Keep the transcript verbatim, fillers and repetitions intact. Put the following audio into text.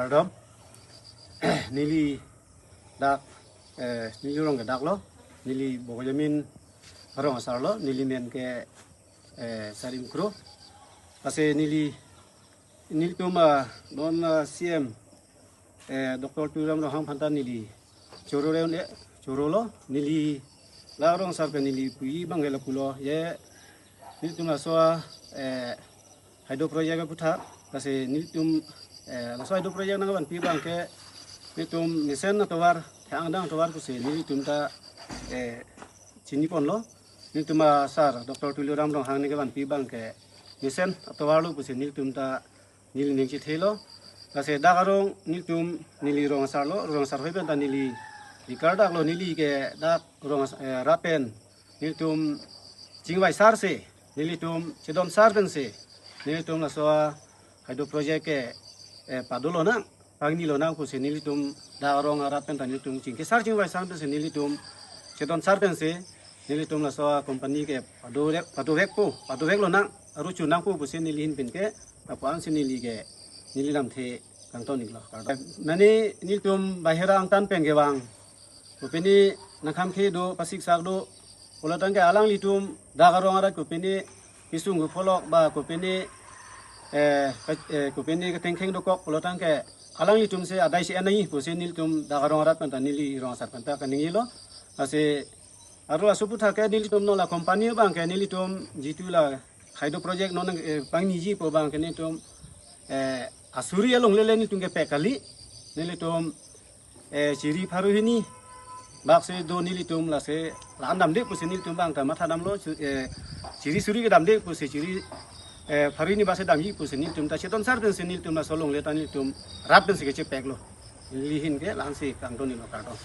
Kardom. Neli dak, eh, neli rong ke dak lo, neli Bokajan rong asar lo, neli men ke, eh, Sarim Kro. Lasi neli, nelitum, ah, non, ah, C M, eh, Doctor Tuliram Ronghang aphanta neli choro re un-e, choro lo, neli la rong asar ke neli puji abang ke lapulo, je nelitum laso, eh, hydro project aputhak, lasi nelitum, eh, laso hydro project nangvanpi abang ke nelitum mesen atovar, thang dang atovar pusi nelitum ta, eh, chiniponlo, nelitum a sir Doctor Tuliram Ronghang ne kevanpi abang ke mesen atovar lo pusi nelitum ta neli ning chethelo. Lasi dak arong nelitum neli rong asar lo, rong asar hoi pen ta neli, neli kardaklo, neli ke dak rong as-, eh, rat pen nelitum chingvai sar si, nelitum chedon sar pensi nelitum laso hydro project ke, eh, pado lonang, pangni lonang pusi nelitum dak arong arat pen ta nelitum chingki sar chingvai sar pensi nelitum chedon sar pensi nelitum laso company ke pado vek, pado vekpo, pado vek lonang, aru chunangpo pusi neli ahin pen ke, apo ansi neli ke, neli lamthe kangton iklo. Mane nelitum bahira angtan pen kevang, kopine nangkham khe do, pasik sak do, pulo tangte alanglitum dak arong arat kopine kesung kepholok ba kopine, eh, ke-, eh, kopine ketengkheng dokok pulo tangte alanglitum si adai si enai pusi nelitum dak arong arat pen ta neli rong asar pen ta kaningje lo. Lasi aru laso aputhak ke nelitum non la company abang ke nelitum jitu la hydro project non, eh, pangniji pu abang ke nelitum, eh, asuri along lele nelitum kepek kali, nelitum, eh, chiri pharo hini bak si do, nelitum lasi la-an damde pusi nelitum abang ta matha damlo, chu-, eh, chiri suri kedamde pusi chiri, eh, pharo hini bak si damji pusi nelitum ta chedon sar pensi nelitum laso along le ta nelitum rat pensi kechepeklo. Neli ahin ke la-ansi kangton iklo, kardom.